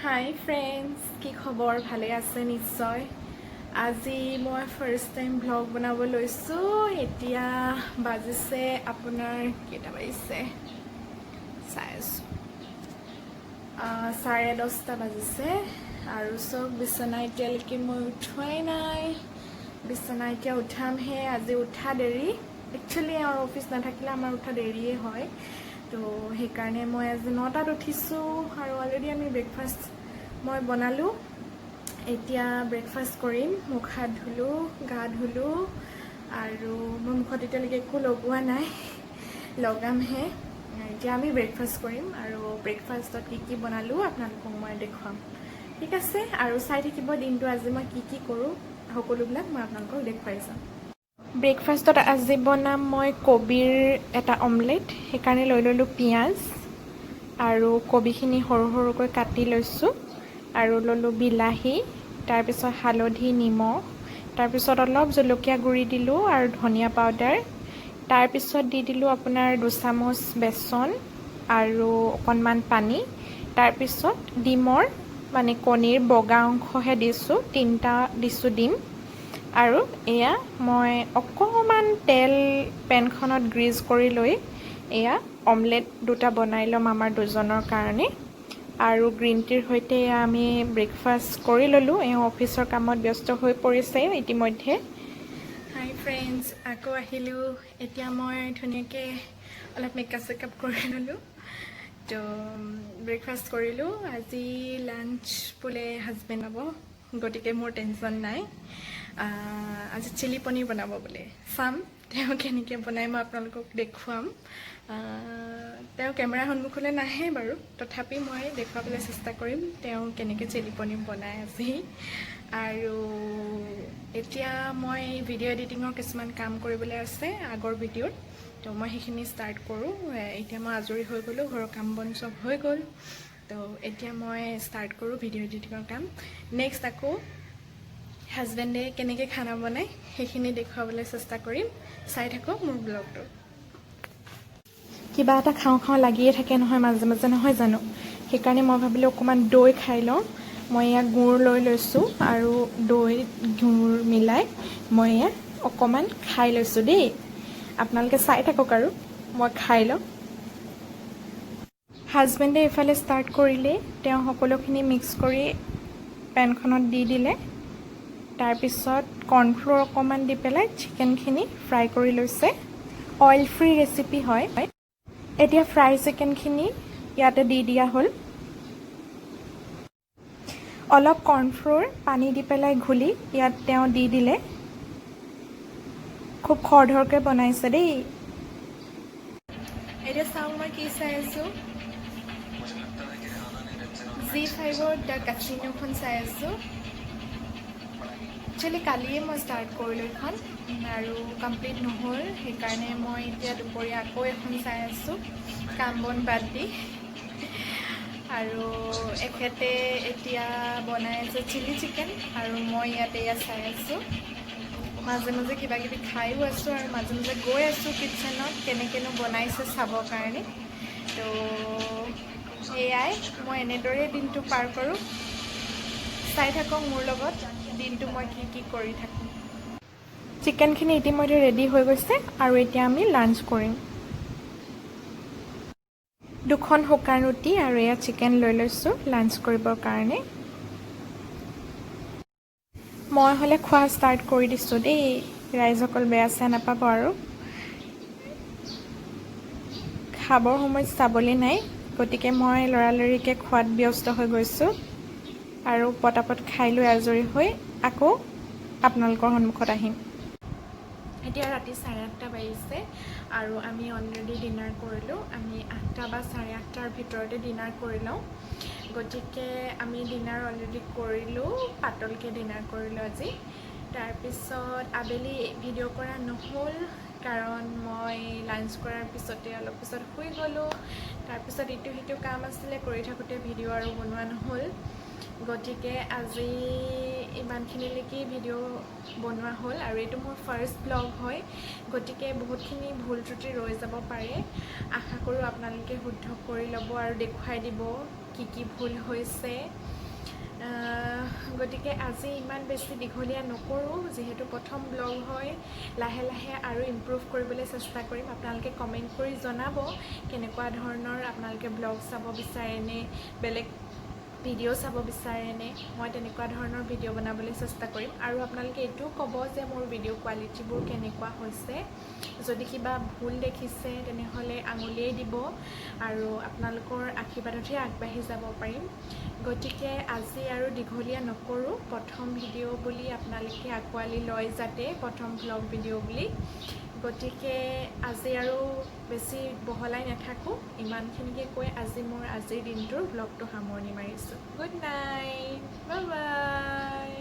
হাই friends, কি খবৰ? ভালে আছে নিশ্চয়। আজি মই ফাৰ্ষ্ট টাইম ভ্লগ বনাব লৈছোঁ। এতিয়া বাজিছে আপোনাৰ, কেইটা বাজিছে চাই আছোঁ, 10:30 বাজিছে। আৰু চব বিচনা এতিয়ালৈকে মই উঠোৱাই নাই। বিচনা এতিয়া উঠামহে। আজি উঠা দেৰি। একচুৱেলি আমাৰ অফিচ নাথাকিলে আমাৰ উঠা দেৰিয়ে হয়। তো সেইকাৰণে মই আজি 9টাত উঠিছোঁ আৰু অলৰেডি আমি ব্ৰেকফাষ্ট মই বনালোঁ। এতিয়া ব্ৰেকফাষ্ট কৰিম। মুখ হাত ধুলোঁ, গা ধুলোঁ আৰু মই মুখত এতিয়ালৈকে একো লগোৱা নাই, লগামহে। এতিয়া আমি ব্ৰেকফাষ্ট কৰিম আৰু ব্ৰেকফাষ্টত কি কি বনালোঁ আপোনালোকক মই দেখুৱাম, ঠিক আছে? আৰু চাই থাকিব দিনটো, আজি মই কি কি কৰোঁ সকলোবিলাক মই আপোনালোকক দেখুৱাই যাম। ব্ৰেকফাষ্টত আজি বনাম মই কবিৰ এটা অমলেট। সেইকাৰণে লৈ ল'লোঁ পিঁয়াজ আৰু কবিখিনি সৰু সৰুকৈ কাটি লৈছোঁ আৰু ল'লোঁ বিলাহী, তাৰপিছত হালধি, নিমখ, তাৰপিছত অলপ জলকীয়া গুড়ি দিলোঁ আৰু ধনিয়া পাউডাৰ। তাৰপিছত দি দিলোঁ আপোনাৰ 2 চামুচ বেচন আৰু অকণমান পানী। তাৰপিছত ডিমৰ, মানে কণীৰ বগা অংশহে দিছোঁ, তিনিটা দিছোঁ ডিম। আৰু এয়া মই অকণমান তেল পেনখনত গ্ৰীজ কৰি লৈ এয়া অমলেট দুটা বনাই ল'ম আমাৰ দুজনৰ কাৰণে। আৰু গ্ৰীণ টিৰ সৈতে এয়া আমি ব্ৰেকফাষ্ট কৰি ল'লোঁ। এওঁ অফিচৰ কামত ব্যস্ত হৈ পৰিছে ইতিমধ্যে। হাই ফ্ৰেণ্ডছ, আকৌ আহিলোঁ। এতিয়া মই ধুনীয়াকৈ অলপ মেকআপ চেকআপ কৰি ল'লোঁ। তো ব্ৰেকফাষ্ট কৰিলোঁ। আজি লাঞ্চ বোলে হাজবেণ্ড হ'ব, গতিকে মোৰ টেনশ্যন নাই। আজি চিলি পনীৰ বনাব বোলে। চাম তেওঁ কেনেকৈ বনাই, মই আপোনালোকক দেখুৱাম। তেওঁ কেমেৰাৰ সন্মুখলৈ নাহে বাৰু, তথাপি মই দেখুৱাবলৈ চেষ্টা কৰিম তেওঁ কেনেকৈ চিলি পনীৰ বনাই আজি। আৰু এতিয়া মই ভিডিঅ' এডিটিঙৰ কিছুমান কাম কৰিবলৈ আছে আগৰ ভিডিঅ'ত, তো মই সেইখিনি ষ্টাৰ্ট কৰোঁ। এতিয়া মই আজৰি হৈ গ'লোঁ, ঘৰৰ কাম বন চব হৈ গ'ল। তো এতিয়া মই ষ্টাৰ্ট কৰোঁ ভিডিঅ' এডিটিঙৰ কাম। নেক্সট আকৌ হাজবেণ্ডে কেনেকৈ খানা বনায় সেইখিনি দেখুৱাবলৈ চেষ্টা কৰিম। চাই থাকক মোৰ ব্লগটো। কিবা এটা খাওঁ খাওঁ লাগিয়ে থাকে নহয় মাজে মাজে, নহয় জানো? সেইকাৰণে মই ভাবিলোঁ অকণমান দৈ খাই লওঁ। মই ইয়াক গুড় লৈ লৈছোঁ আৰু দৈ গুড় মিলাই মই ইয়াক অকণমান খাই লৈছোঁ দেই। আপোনালোকে চাই থাকক আৰু মই খাই লওঁ। হাজবেণ্ডে এইফালে ষ্টাৰ্ট কৰিলেই। তেওঁ সকলোখিনি মিক্স কৰি পেনখনত দি দিলে। তাৰপিছত কৰ্ণফ্ল'ৰ অকণমান দি পেলাই চিকেনখিনি ফ্ৰাই কৰি লৈছে। অইল ফ্ৰী ৰেচিপি হয়। এতিয়া ফ্ৰাই চিকেনখিনি ইয়াতে দি দিয়া হ'ল। অলপ কৰ্ণফ্ল'ৰ পানী দি পেলাই ঘুলি ইয়াত তেওঁ দি দিলে। খুব খৰধৰকৈ বনাইছে দেই। এতিয়া চাওঁ মই কি চাই আছোঁ। জি 5ৰ the কাচিনোখন চাই আছোঁ। একচুৱেলি কালিয়ে মই ষ্টাৰ্ট কৰিলোঁ এইখন আৰু কমপ্লিট নহ'ল। সেইকাৰণে মই এতিয়া দুপৰীয়া আকৌ এখন চাই আছোঁ কাম বন বাদ দি। আৰু এখেতে এতিয়া বনাই আছে চিলি চিকেন আৰু মই ইয়াতে এয়া চাই আছোঁ। মাজে মাজে কিবা কিবি খায়ো আছোঁ আৰু মাজে মাজে গৈ আছোঁ কিটচেনত কেনেকৈনো বনাইছে চাবৰ কাৰণে। তো সেয়াই, মই এনেদৰেই দিনটো পাৰ কৰোঁ। চাই থাকক মোৰ লগত দিনটো মই কি কি কৰি থাকোঁ। চিকেনখিনি ইতিমধ্যে ৰেডি হৈ গৈছে আৰু এতিয়া আমি লাঞ্চ কৰিম। দুখন শুকান ৰুটি আৰু এয়া চিকেন লৈ লৈছোঁ লাঞ্চ কৰিবৰ কাৰণে। মই হ'লে খোৱা ষ্টাৰ্ট কৰি দিছোঁ দেই। ৰাইজসকল, বেয়া চেয়া নাপাব আৰু। খাবৰ সময়ত চাবলৈ নাই, গতিকে মই লৰালৰিকৈ খোৱাত ব্যস্ত হৈ গৈছোঁ আৰু পটাপট খাই লৈ আজৰি হৈ আকৌ আপোনালোকৰ সন্মুখত আহিম। এতিয়া ৰাতি 8:30 বাজিছে আৰু আমি অলৰেডি ডিনাৰ কৰিলোঁ। আমি 8টা বা 8:30ৰ ভিতৰতে ডিনাৰ কৰি লওঁ। গতিকে আমি ডিনাৰ অলৰেডি কৰিলোঁ, পাতলকৈ ডিনাৰ কৰিলোঁ আজি। তাৰপিছত আবেলি ভিডিঅ' কৰা নহ'ল, কাৰণ মই লাঞ্চ কৰাৰ পিছতে অলপ পিছত শুই গ'লোঁ। তাৰপিছত ইটো সিটো কাম আছিলে, কৰি থাকোঁতে ভিডিঅ' আৰু বনোৱা নহ'ল। গতিকে আজি ইমানখিনিলৈকে ভিডিঅ' বনোৱা হ'ল আৰু এইটো মোৰ ফাৰ্ষ্ট ব্লগ হয়, গতিকে বহুতখিনি ভুল ত্ৰুটি ৰৈ যাব পাৰে। আশা কৰোঁ আপোনালোকে শুদ্ধ কৰি ল'ব আৰু দেখুৱাই দিব কি কি ভুল হৈছে। গতিকে আজি ইমান বেছি দীঘলীয়া নকৰোঁ, যিহেতু প্ৰথম ব্লগ হয়। লাহে লাহে আৰু ইম্প্ৰুভ কৰিবলৈ চেষ্টা কৰিম। আপোনালোকে কমেণ্ট কৰি জনাব কেনেকুৱা ধৰণৰ আপোনালোকে ব্লগ চাব বিচাৰেনে, বেলেগ ভিডিঅ' চাব বিচাৰেনে। মই তেনেকুৱা ধৰণৰ ভিডিঅ' বনাবলৈ চেষ্টা কৰিম। আৰু আপোনালোকে এইটোও ক'ব যে মোৰ ভিডিঅ' কোৱালিটিবোৰ কেনেকুৱা হৈছে। যদি কিবা ভুল দেখিছে, তেনেহ'লে আঙুলিয়াই দিব আৰু আপোনালোকৰ আশীৰ্বাদতহে আগবাঢ়ি যাব পাৰিম। গতিকে আজি আৰু দীঘলীয়া নকৰোঁ। প্ৰথম ভিডিঅ' বুলি আপোনালোকে আঁকোৱালি লয় যাতে, প্ৰথম ব্লগ ভিডিঅ' বুলি। গতিকে আজি আৰু বেছি বহলাই নাথাকোঁ। ইমানখিনিকে কৈ আজি মোৰ আজিৰ দিনটোৰ ব্লগটো সামৰণি মাৰিছোঁ। Good night, bye bye.